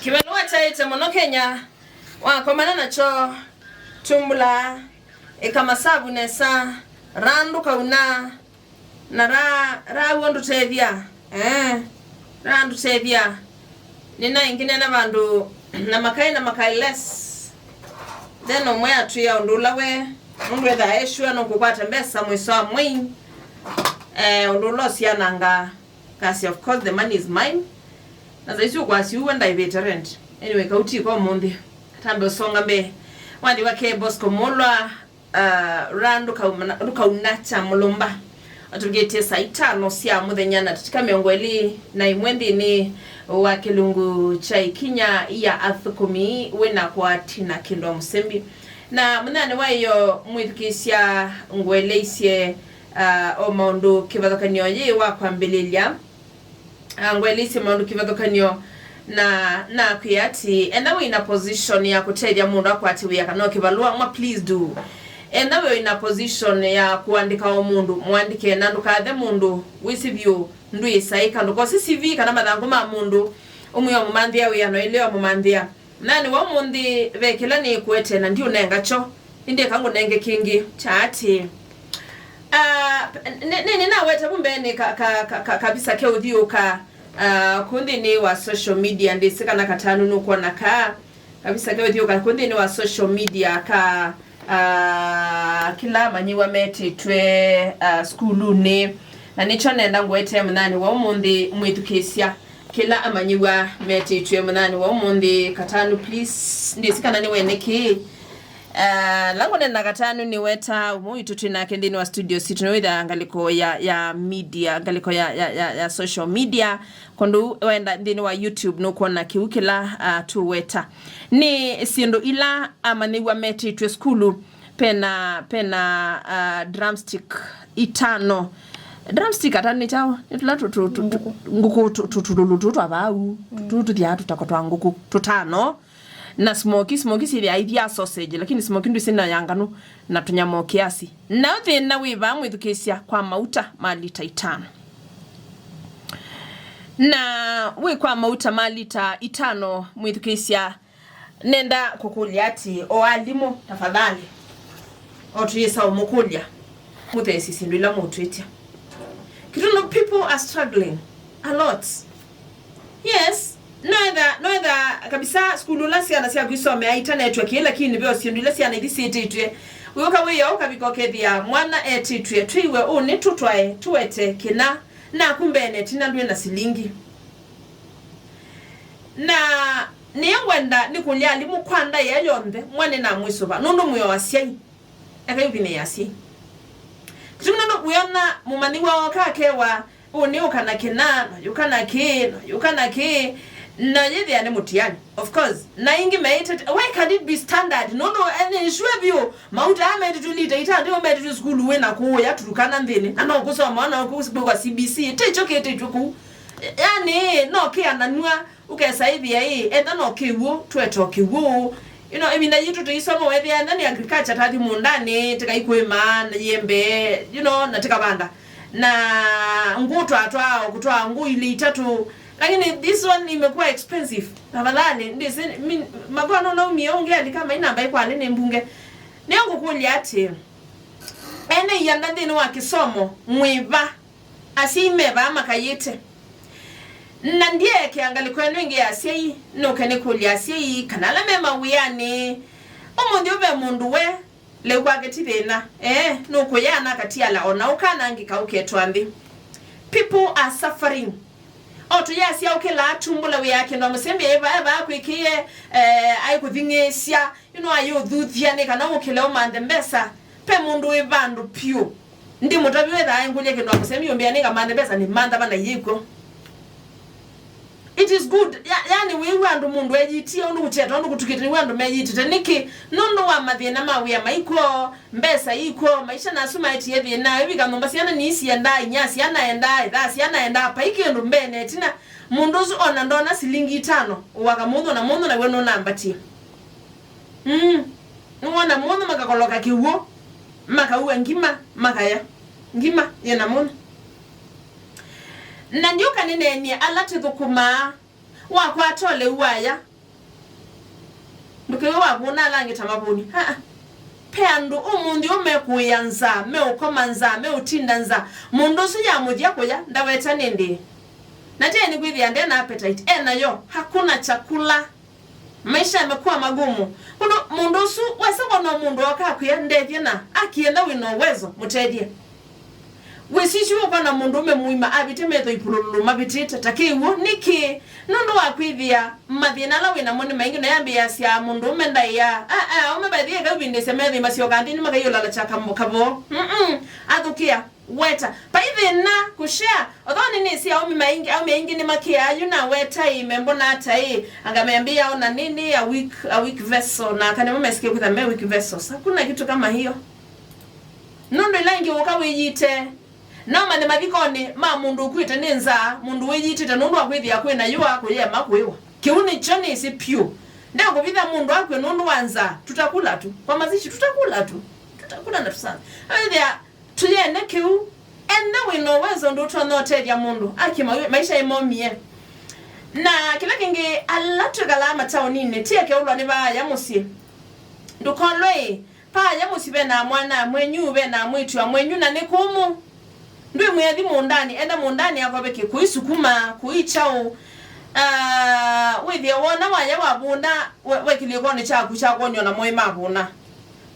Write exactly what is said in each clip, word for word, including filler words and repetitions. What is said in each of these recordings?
Kĩvalũa kyaĩte mũno Kenya, wakomana nakyo, tumbũla, ĩka masavu nesa, ra ndũkauna, na ra, ra w'o ndũtethya, eh, ra ndũtethya. Nĩna ĩngĩ nena vandũ na makai na makai less. Then ũmwe atwĩa ũndũ ũla we, mũndũ ethaa e sure nũkũkwata mbesa mũiso wa mwei, eh, ũndũ ũla ũsiananga. Kasi, of course, the money is mine. Na saisi ũkwasi uwe ndaivĩte rent. Anyway, kauti kwa mũnthĩ. Katambe ũsonga mbee. Wathi wake Bosco Mulwa, uh, ra ndũkauma-, ndũkauna kya mũlũmba. Atũvikĩtie saa itano sya mũthenya na tatika mĩongo ĩlĩ na ĩmwe nthĩnĩ wa kĩlungu kya ikinya ya athũkũmi wĩna kwati na kĩndũ wa mũsembi. Na mũnyanĩ wa ĩyo mwĩthukĩĩsya ngũeleisye, uh, o maũndũ kĩvathũkanio yĩ wa kwambĩlĩlya. Ah, ngwelĩsye maũndũ kĩvathũkanio, na nakwĩa atĩ enda wĩ na position ya kũtethya mũndũ akwate wĩa kana o kĩvalũa mwa, please do. Enda wĩ na position ya kũandĩka o mũndũ, mũandĩke, na ndũkathe mũndũ wĩsĩ vyũ ndwĩsaĩka. Ndũkose C V kana mathangũ ma mũndũ ũmwĩa ũmũmanthĩa wĩa no ĩlĩ wamũmanthĩa. Nani wa ũmũnthĩ ve kĩla nĩkũete na ndiũnenga kyo, ĩndĩ eka ngũnenge kĩngĩ kya atĩ, ah, nĩ, nĩ, nĩnawete vu mbeenĩ ka, ka, ka, ka, kavisa ke ũthiũũka, ah, kũu nthĩnĩ wa social media, ndĩsĩ kana katanu nũkwona ka kavisa ke ũthiũũka kũu nthĩnĩ wa social media ka, ah, kĩla amanyĩw'a metĩtwe, ah, sukulunĩ, na nĩkyo nenda ngũetee mũnyanĩ wa ũmũnthĩ mwĩthukĩĩsya. Kĩla amanyĩw'a metĩtw'e mũnyanĩ wa ũmũnthĩ katanu, please. Ndĩsĩ kana nĩwene kĩĩ. Ah, la ngũneena katanu nĩweta ũmwe witũ twĩ nake nthĩnĩ wa studio sitũ, nĩwĩthaa ngalĩko ya, ya media, ngalĩko ya, ya, ya, ya social media. Kũndũ wenda nthĩnĩ wa YouTube nũkwona kĩu kĩla, ah, tũweta. Nĩ syĩndũ ila amanyĩw'a metĩtw'e sukulu. Pena, pena, ah, drumstick itano. Drumstick ata nĩ kyaũ? Nĩ tũla tũ-, tũ-, tũ-, tũ-, ngũkũ tũ-, tũ-, tũlũlũ tũtũ twa vau. Tũu tũthyaa tũtakwa twa ngũkũ tũtano. Na smoky, smoky syĩthĩaa ithyaa sausage, lakini smoky ndwĩsĩ na ya nganũ na tũnyama o kĩasi. Na thĩna wĩ vaa mwĩthukĩĩsya kwa mauta ma lita itano. Na wĩ kwa mauta ma lita itano mwĩthukĩĩsya, nenda kũkũlya atĩ, o alimũ, tafadhali, o tũyĩsa ũmũkũlya, mũtheesye syĩndũ ila mũtwĩtya. Kĩtũndũ people are struggling a lot. Yes, noetha, noetha kabisa sukulu ũla syana syaku isomea itanetw'a kĩĩ, lakini ve o syĩndũ ila syana ithi syĩtĩtw'e. Wĩũka wĩoo ũkavika ũkethĩa mwana etĩtw'e, twĩiwe ũnĩ tũtwae, tũwete kĩna, naku mbeenĩ ĩtina ndwĩ na silingi. Na nĩngwenda nĩkũlya alimũ kwa ndaĩa yonthe, mwa nĩnamwĩsũva, nũndũ mwĩ o asyai. Ekai ũvinĩĩe asyai. Kĩtumi nũndũ wĩona mũmanyĩw'a ooka akewa, ũnĩ ũka na kĩna, na yũka na kĩĩ, na yũka na kĩĩ, na yĩthĩa nĩ mũtiani. Of course, na ingĩ meĩte, why can't it be standard? Nũndũ nĩ sure vyũ, mauta aa metĩtw'e lita itano, nĩmo metĩtw'e sukulu wĩ na kũũya Turkana nthĩnĩ, na no kũsoma, na kũsoma kwa C B C, tĩkyo kĩtĩtw'e kũu. Yani, no kĩananw'a. Ũkesa ĩthĩa ĩ, etha no kĩw'ũ, twete o kĩw'ũ. You know, ĩvinda yitũ tũisoma, wethĩa etha nĩ agriculture, tathi mũũndanĩ, tĩkaikũĩma na yembe, you know, na tĩkavanda. Na ngũũ twatwaa, o kũtwaa ngũũ ilĩ itatũ. Lakini this one imekuwa expensive. Tafadhali, ndĩsĩ, mi, makono naumie ũngĩ alika mainamba ikwalĩ nĩ mbunge. Nĩ ngũkũlya atĩ, ene ianda nthĩnĩ wa kĩsomo, mwĩva? Asyai me vaa makayĩte. Na ndyeekea ngalĩko ĩno ĩngĩ ya asyai, nũke nĩkũlya asyai kana ala me mawĩanĩ. Ũmũnthĩ ũve mũndũ we, lĩu kwake ti thĩna. Ee, nũkũya na akatiala, o na ũkanangĩka ũketwa nthĩ. People are suffering. O tũyasya ũkĩlaa tumbũla wĩa kĩndũ mũsembi e vaa, e vaa kwĩkĩe, eh, aikũthing'ĩĩsya. You know, ayũthuthya nĩ kana ũkĩle ũmanthe mbesa. Pe mũndũ wĩ vandũ pyũ. Ndi mũtavi wethaa engũlya kĩndũ wa mũsemi ũmbĩa nĩngamanthe mbesa, nĩ mantha vana yĩkw'o. It is good. Ya, yani wĩw'a andũ mũndũ eyitie ũndũ kũkyeta ũndũ kũtukĩte nĩw'o andũ meyitĩte. Nĩkĩ? Nũndũ wa mathĩna ma wĩa maikw'o, mbesa ikw'o, maisha nasu maetie thĩna, ĩvika nyũmba syana nĩisiendaa, inyia syana endaa, ĩthaa syana endaa, pai kĩndũ mbene ĩtina. Mũndũ ũsu ona ndona silingi itano, ũwaka mũthũ na mũthũ naw'o nũnambatie. Mm. Nĩwona mũndũ makakoloka kĩw'ũ, makaua ngima, makaya. Ngima yĩna mũndũ. Na ndiũka nĩneenie ala tũthũkũmaa, wakwata ũleu waya, Ndũkew'e wavũna ala angĩ ta mavũni. Aa. Ve andũ ũmũnthĩ ũũ mekũĩa nzaa, meũkoma nzaa, meũtinda nzaa. Mũndũ ũsu yamũthya kũya, ndaweta nĩndĩĩ. Na tena nĩkwĩthĩa nde na appetite. E nayo, hakuna chakula. Maisha yamekuwa magumu. Ũndũ mũndũ ũsu, wesa kwona mũndũ oka akwĩa, "Ndethye na," akienda wĩ na uwezo, mũtethye. Wĩsisye ũkona mũndũũme mũima avĩte metho ipulululu mavĩtĩte ta kĩw'ũ. Nĩkĩ? Nũndũ wa kwĩthĩa mathĩna ala wĩ namo nĩ maingĩ, na yambĩĩasya mũndũũme ndaĩa. Aa, aũme by the way, kauvindĩsya metho imasyoka nthĩnĩ makaiyũlala kya kamo kavoo. Mm-mm. Athũkĩa. Weta. Vai thĩna kũshare. Although nĩnĩsĩ aũme maingĩ, aũme aingĩ nĩmakĩaa yu na weta ĩ, membona ata ĩ, anga membĩaa ona nĩ, nĩ a weak, a weak vessel, na aka nĩmo mesikie kwĩtha me weak vessels. Hakuna kitu kama hiyo. Nũndũ ĩla ĩngĩ ũka wĩyĩte, no mane mathikonĩ ma mũndũ ũkuĩte nĩ nzaa, mũndũ wĩyĩtĩte nũndũ wa kwĩthĩa kwĩ na yũa kũyĩema kũĩwa. Kĩu nĩkyo nĩsĩ pyũ. Ndekũvitha mũndũ akw'e nũndũ wa nzaa, tutakula tu. Kwa mazishi, tutakula tu. Tutakula na tusanza. Awĩthĩa Tũyene kĩu, enda wĩ na ũwezo ũndũ ũtonya ũtethya mũndũ aki ma-, maisha ĩmomie. Na kĩla kĩngĩ, ala twĩkalaa mataoninĩ, tieke ũlwa nĩ vaaya mũsyĩ. Ndũkolwe ĩ, vaaya mũsyĩ ve na mwana mwenyu, ve na mwĩĩtu wa mwenyu, na nĩ kũmũ. Ndwĩ mwĩathi mũũndanĩ, enda mũũndanĩ akove kĩkũi, sukuma, kũi kyaũ. Ah, wĩthĩe wona waya wavũna, we, we kĩlĩkonĩ kyaku kya kwonywa na moĩ mavũna.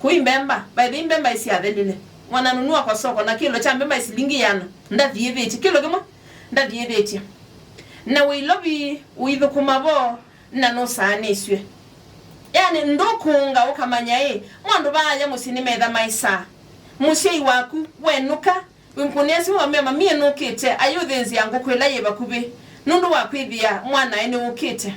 Kũi mbemba, by the way, mbemba isiathelile. Mwananunua kwa soko na kĩlo kya mbemba isilingi yana. Ndathiĩthĩtye. Kĩlo kĩmwe? Ndathiĩthĩtye. Na wĩ Ilovi, ũithũkũma vo, na nũsaanĩsw'e. Yani, ndũkũnga ũkamanya ĩ, mwandũ vaaya mũsyĩ nĩmetha maĩsaa. Mũsyai waku, wenũka, wĩmkũnĩa simũ wamwĩa, "Mamie nũkĩte, ayũthĩnzĩa ngũkũ ĩla yĩ vakuvĩ, nũndũ wa kwĩthĩa mwanae nĩwũkĩte."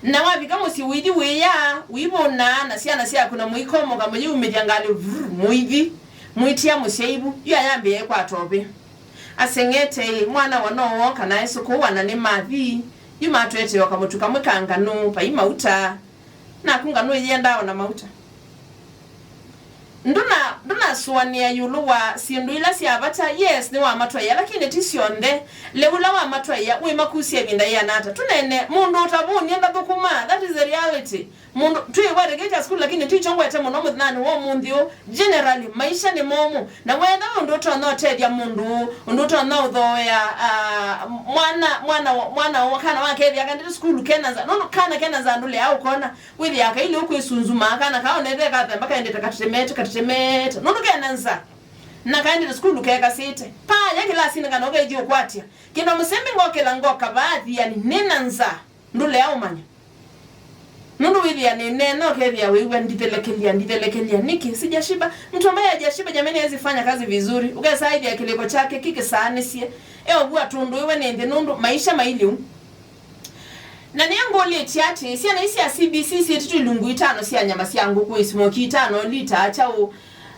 Na wavika mũsyĩ ũithi wĩya, ũivũna, na syana syaku na mũikomoka mũyĩumĩthya ngalĩ, vrr, mũithi, mũitia mũsyai vu, yu ayambĩĩa ĩkwata ũvĩ. Aseng'ete ĩ, mwana wa no woo kana esũkũũa na nĩ mathi, yu matwetee o kamũtu kamwe ka nganũ, vai mauta. Naku nganũ ĩyĩendaa o na mauta. Ndũna-, ndũnasũanĩa ĩũlũ wa syĩndũ ila sya vata. Yes, nĩwamatwaĩa, lakini ti syonthe. Lĩu ũla wamatwaĩa, wĩmakusya ĩvinda yĩana ata? Tũneene, mũndũ ũtavũnie ndathũkũmaa. That is the reality. Mũndũ, twĩ wetĩkĩtya sukulu, lakini ti kyo ngwete mũno mũthenyanĩ wa ũmũnthĩ ũũ. Generally, maisha nĩ momũ. Na weetha ũndũ ũtonya ũtethya mũndũ, ũndũ ũtonya ũthooea, ah, mwana, mwana, wa- mwana wa kana wakethĩa kaendete sukulu kena nza. Nũndũ kana kena nza ndũlea ũkona. Wĩthĩaa kailĩ ũkwĩsunzumaa, kana kaonethe kathemba kaendete katetemete, katetemete. Nũndũ kena nza. Na kaendete sukulu kekasĩte. Paaya kĩlasinĩ kana ũkaithi ũkwatya. Kĩndũ mũsembi ngokĩla ngoka vaa thiani, nĩna nza. Ndũlea ũmanya. Nũndũ wĩthĩa nĩ nene, ũkethĩa wĩw'a ndithelekelya, ndithelekelya. Nĩkĩ? Sijashiba. Mtu ambaye hajashiba, jamani, hawezi fanya kazi vizuri. Ũkesa ĩthĩa kĩlĩko kyake kĩkĩsaanĩsye. E ũvua tũndũ iwe nĩ nthĩ nũndũ maisha mailĩu. Na nĩngũlĩtye atĩ, syana ii sya C B C syĩtĩtwe ilungu itano sya nyama sya ngũkũ, ismoki itano, lita kyaũ?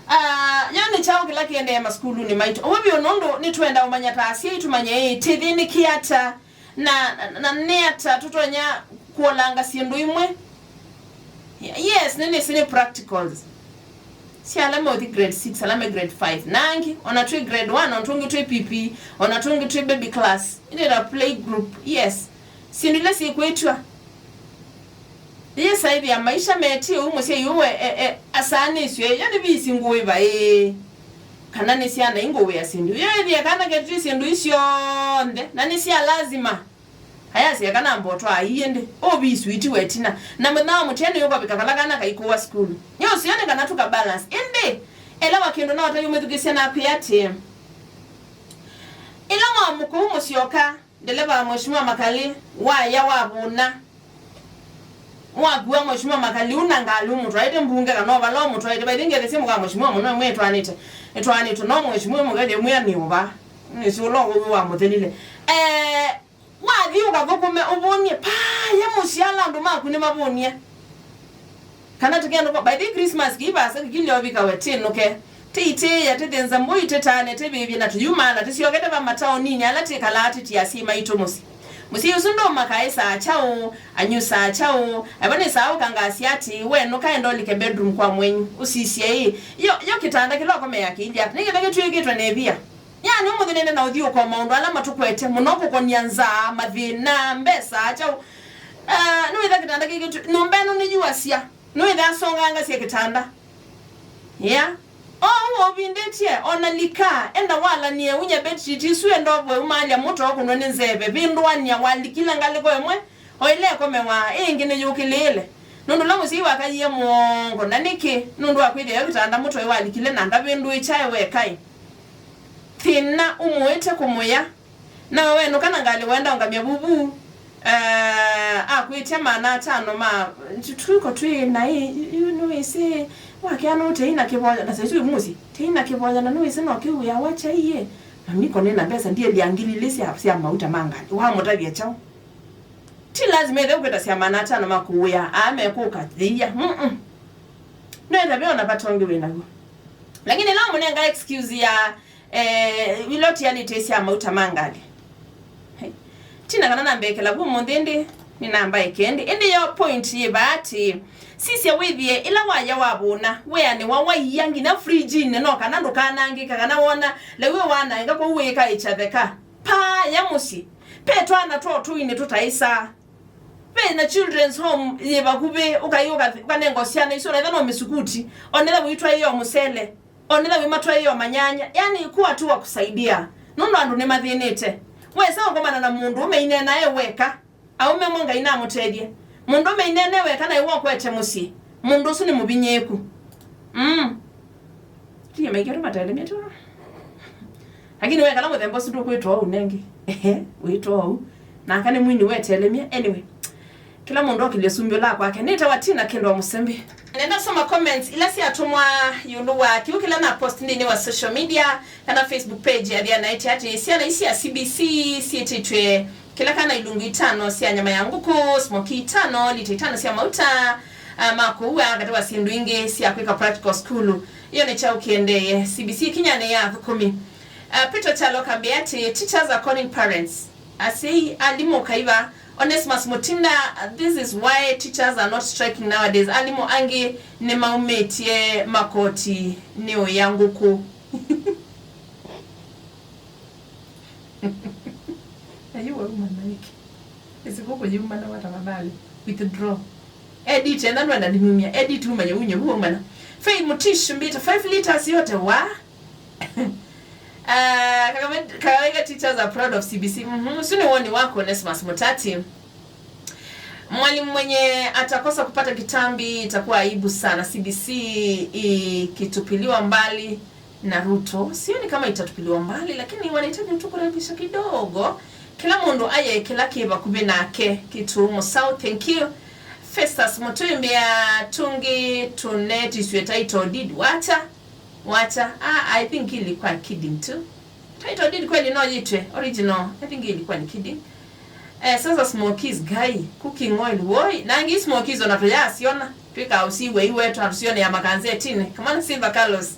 Ah, yo nĩ kyaũ kĩla kĩendee masukulunĩ maitũ? Ũu vyũ nũndũ nĩtwenda ũmanya ta asyai tũmanye ĩ, tĩthĩnĩkĩa ata, na, na, na nĩ ata tũtonya kũolanga syĩndũ imwe. Yes, nĩnĩsĩ nĩ practicals. Sya ala meũthi grade six, ala me grade five. Na angĩ, ona twĩ grade one, ona tũngĩ twĩ P P, ona tũngĩ twĩ baby class. Ĩndĩ ta play group, yes. Syĩndũ ila syĩkwĩtw'a. Yĩsa ĩthĩa maisha metie ũu mũsyai ũũ e, e, asaanĩsw'e, yo nĩ visi ngũĩ vaĩ. Kana nĩ syana ingũĩa syĩndũ. Yo ĩthĩa kana ketĩtye syĩndũ ii syonthe, na nĩ sya lazima. Ayasya kana mbotwa ai ĩndĩ, ũvisi wĩtiwe ĩtina, na mũthenya wa mũtihani ũkavika kala kana kaikũwa sukulu. Nĩ ũseo nĩ kana tũka balance. Ĩndĩ, elawa kĩndũ na ũtavya mwĩthukĩĩsya nakwĩa atĩĩ, ĩla mwamũka ũu mũsyoka, ndeleva wa Mheshimiwa Makali, waya wavũna, mwakua Mheshimiwa Makali ũu na ngalĩ ũmũtwaĩte mbunge kana o vala ũmũtwaĩte, vaithi ngethesye mũka Mheshimiwa mũno, ĩmwe ĩtwaanĩte, ĩtwaanĩtwe no Mheshimiwa mũkethye mwĩa nĩ ũva, nĩsĩ ũla ũw'o wamũthelile. Eh, Wathi ũkathũkũme ũvũnie, paaya mũsyala andũ maku nĩmavũnie. Kana tũkĩandũka, by the Christmas kĩi vasa kĩkilyo vikawe tĩnũke. Tĩitĩĩa, tĩthĩnza mbũi, tĩtane, tĩvĩvye na tũyumaa na tĩsyokete va mataoninĩ ala tĩkalaa tĩtia asyai maitũ mũsyĩ. Mũsyai ũsu ndũmaka esaa kyaũ, anyusaa kyaũ, ava nĩsaa ũkangaasya atĩ, we nũkaenda ũlike bedroom kwa mwenyu. Ũsisye ĩ, yo, yo kĩtanda kĩla ũkomeaa kĩilyĩ ata? Nĩ kĩla kĩtw'ĩkĩtwe na ĩvia? Yani, ũmũnthĩ nĩnenda na ũthyũũko wa maũndũ ala matũkwete mũno kũkonia nzaa, mathĩna, mbesa, kyaũ. Ah, nĩwĩtha kĩtanda kĩkĩtw'e, nyũmba ĩno nĩyuasya. Nĩwĩtha asongangasya kĩtanda. Yeah. O ũu ũvindĩtye, ona lika, enda walanie unya bedsheet isu, enda ũvoe umalya mũto ũkũnwe nĩ nzeve, vindũania, walikile ngalĩko ĩmwe, o ĩla ĩkomewa, ĩ ĩngĩ nĩyũkĩlĩĩle. Nũndũ ũla mũsyai wakayie mũongo, na nĩkĩ? Nũndũ wa kwĩthĩa yo kĩtanda mũtwe walikile na ndavĩndũĩkyae wekaĩ. Thĩna ũmũĩte kũmũya. Nawe wenũka na ngalĩ wenda ũngamya vuvu, eh, akwĩtya maana atano ma, twĩko twĩ naĩ, yu nĩwĩsĩ, wakĩa nũũ tei na kĩvoya, na saisu wĩ mũsyĩ, tei na kĩvoya, na nĩwĩsĩ no kĩu wĩa wa kyaiĩ. Mami, ko nĩ na mbesa, ndielya ngili ilĩ sya, sya mauta ma ngalĩ. Wamũtavya kyaũ? Ti lazima ĩthe ũkwĩta sya maana atano ma kũwĩa, aa mekũka thĩia. Mm-mm. No ĩtavya ona vata ũngĩ wĩ naw'o. Lakini ĩla ũmũnenga excuse ya, eh, ila ũtialĩte sya mauta ma ngalĩ. Hey. Tina kana nambekela vu mũnthĩ ĩndĩ, nĩnamba ĩke ĩndĩ. Ĩndĩ yo point yĩ vaa atĩ, sisya wĩthĩe ĩla waya wavũna, wĩanĩwa waia nginya fridge-inĩ, no kana ndũkanangĩka, kana wona lew'e wananga kũu wĩkaĩkya theka. Paa ya mũsyĩ. Ve twana twa ũtũinĩ tũtaĩsaa. Ve na children's home yĩ vakuvĩ, ũkai ũka-, ũkanenga syana isu, onetha no mĩsukuti, onetha wĩtwaĩe o mũsele, onetha wĩmatwaĩe o manyanya. Yani, kuwa tu wa kusaidia. Nũndũ andũ nĩmathĩnĩte. Wesa ũkomana na mũndũ ũme ine nae weka. Aũme mo Ngai namũtethye. Mũndũ ũme ine nae weka naĩ wokwete mũsyĩ. Mũndũ ũsu nĩ mũvinyĩĩku. Mm. Tiye maikero matelemya tu. Lakini wekala mũthemba ũsu ndũkwĩtwa ũu nengĩ. Ehe, wĩtwa ũu. Naka nĩ mwini wetelemya. Anyway. Kĩla mũndũ okĩlye sumbĩ ũla kwake. Nĩtawa Tina Kĩndũ wa Mũsembi. Nenda soma comments ila syatũmwa ĩũlũ wa kĩu kĩla na post nthĩnĩ wa social media kana Facebook page ya Thiana ĩtĩ atĩ syana isi sya C B C syĩtĩtw'e kĩla kana ilungu itano sya nyama ya ngũkũ, smoki itano, lita itano sya mauta, ah, ma kũua, katĩ wa syĩndũ ingĩ sya kwĩka practical school. Ĩyo nĩ kyaũ kĩendee C B C ĩkinyanĩ ya athũkũmi. Ah, Peter Kyalo akambĩa atĩ, "Teachers are calling parents." Asyai, alimũ kaiva. Onesmus Mutinda, "This is why teachers are not striking nowadays." Alimũ angĩ nĩmaumĩtye makoti nĩ ũya ngũkũ. Ayu wauma na ĩkĩ? Ĩsĩ kũkũ yumanawa tafadhali. Withdraw. Edit, enda nwenda ndimumia. Edit umanye unye huo mana. Faith Mutish mbita five liters yote wa? Ah, Kakamega, Kakamega teachers are proud of C B C. Mhm. Usu ni woni wako, Onesmus Mutati. Mwalimu mwenye atakosa kupata kitambi itakuwa aibu sana. C B C ikitupiliwa mbali na Ruto. Sioni kama itatupiliwa mbali, lakini wanahitaji tu kurekebisha kidogo. Kila mũndũ aye kĩla kĩ vakuvĩ nake. Kĩtũũ Mũsaũ, thank you. Festus Mũtwĩmbĩa, tũngĩ tũnetisw'e title deed. Wacha, wacha. Ah, I think ilikuwa kidding tu. Title deed kweli no yitwe original. I think ilikuwa ni kidding. Eh, sasa smokies guy, cooking oil, woi. Nangi smokies ona tuyasiona. Twika usiwe iwe tu tusione ya makanzetini. Kamana Silver Carlos.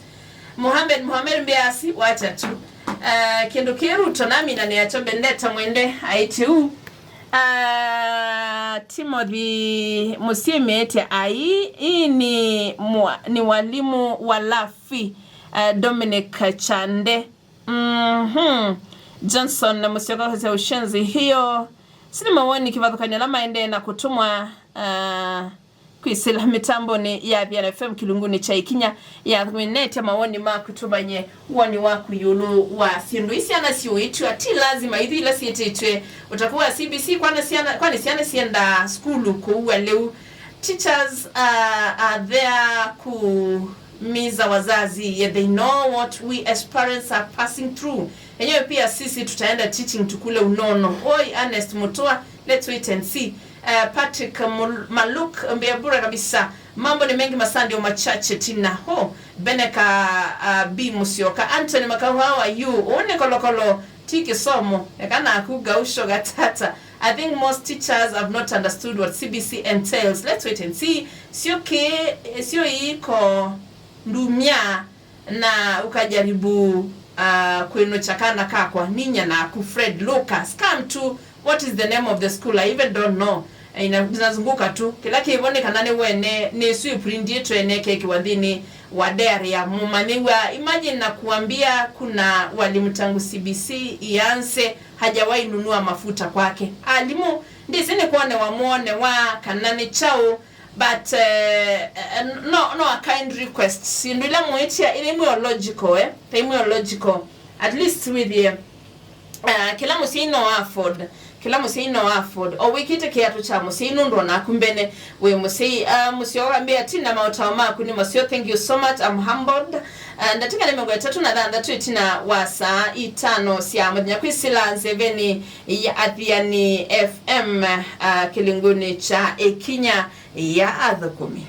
Mohamed, Mohamed Mbiasi, wacha tu. Eh, kindu kiru tonami na niacho bendeta mwende aiti u. Ah, Timothy Musiemi ete ai, hii ni mwa-, ni walimu wa lafi. Eh, Dominic Chande. Mhm. Johnson na Musyoka kũsya ushenzi hiyo. Sini mawoni kĩvathũkany'o ala maendee na kũtũmwa, ah, kwĩsĩla mĩtambonĩ ya Thiana F M kĩlungunĩ kya ikinya ya thũkũminĩtye mawoni maku tũmanye woni waku ĩũlũ wa syĩndũ ii syana siũĩtw'a. Ti lazima ithu ila syĩtĩtw'e ũtaku wa C B C, kwana syana, kwani syana syendaa sukulu kũua lĩu. Teachers, uh, are there ku miza wazazi, yet they know what we as parents are passing through. Enyewe pia sisi tutaenda teaching tukule unono. Oi, Ernest Mutua, let's wait and see. Uh, Patrick Mul-, Maluk, mbea bura kabisa. Mambo ni mengi, masande machache tina. Ho, Beneka, uh, B Musyoka. Anthony Makau, how are you? Une kolokolo, ti kĩsomo. Eka naku gausho gatata. I think most teachers have not understood what C B C entails. Let's wait and see. Sio ke, sio iko ndumia na ukajaribu, uh, kuinũkya kana kakwa, ninya naku Fred Lucas. Come to, what is the name of the school? I even don't know. Eh, ina-, inazunguka tu. Kila kĩvo nĩ kana nĩ wene, nĩ isu iprintĩtwe nekekiwa nthĩnĩ wa diary ya mũmanyĩw'a. Imagine na kuambia kuna walimu tangu C B C ianze hajawahi nunua mafuta kwake. Alimũ, ndĩsĩ nĩ kwonewa mwonewa kana nĩ kyaũ, but eh, eh, no, no a kind request. Syĩndũ ila mwĩtya ila imwe logical, eh? Ta imwe logical. At least wĩthĩe uh, kĩla mũsyai no afford, kĩla mũsyai no afford. O wĩkĩte kĩatũ kya mũsyai nũndũ onaku mbene wĩ mũsyai. Uh, mũsyai wambĩa, Tina, maũtao maku nĩ maseo, thank you so much, I'm humbled. Uh, ndatĩka nĩ mĩongo ĩtatũ na thanthatũ ĩtina wa saa itano sya mũthenya kwĩsĩla nzeveni ya Athiani F M, uh, kĩlingũnĩ kya ĩkinya ya athũkũmi.